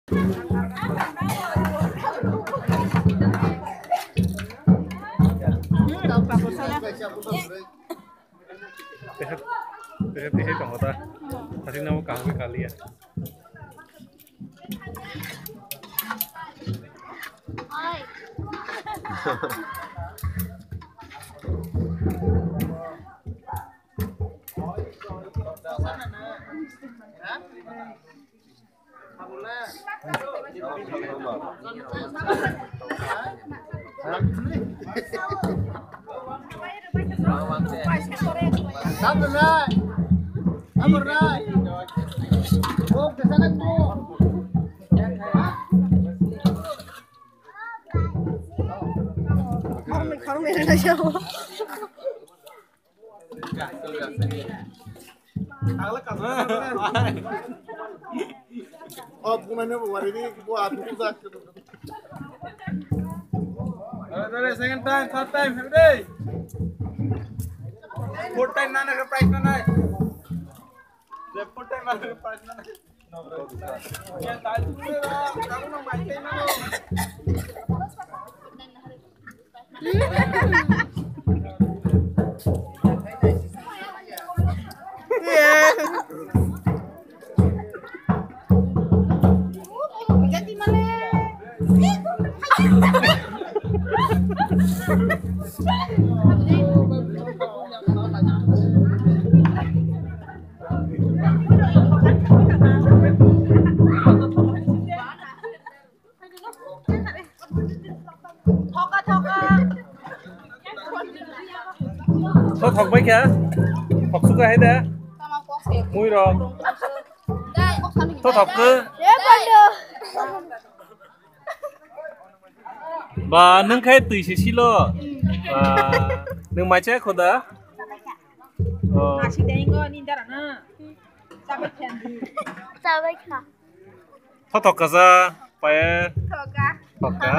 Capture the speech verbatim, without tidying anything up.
Tehe, tehe, tehe tongo ta. Aswk namo kaham khe kaliya. Oh, bunanya bu wari ni bu atu tu dak. Dale, dale, second time, third time, ready? Fourth time nana ke prize nana. Fourth time nana ke prize nana. Tho thok bai kha. Thok suka hai da. Mui rok. Tho thok khe. Ba, nwng khai twi se silo. Ba, nwng mai cha khoda. Oh. Asi dai ngo ni dara na. Chabai kha. Chabai kha. Thothok kaja, paye. Thoka. Thoka.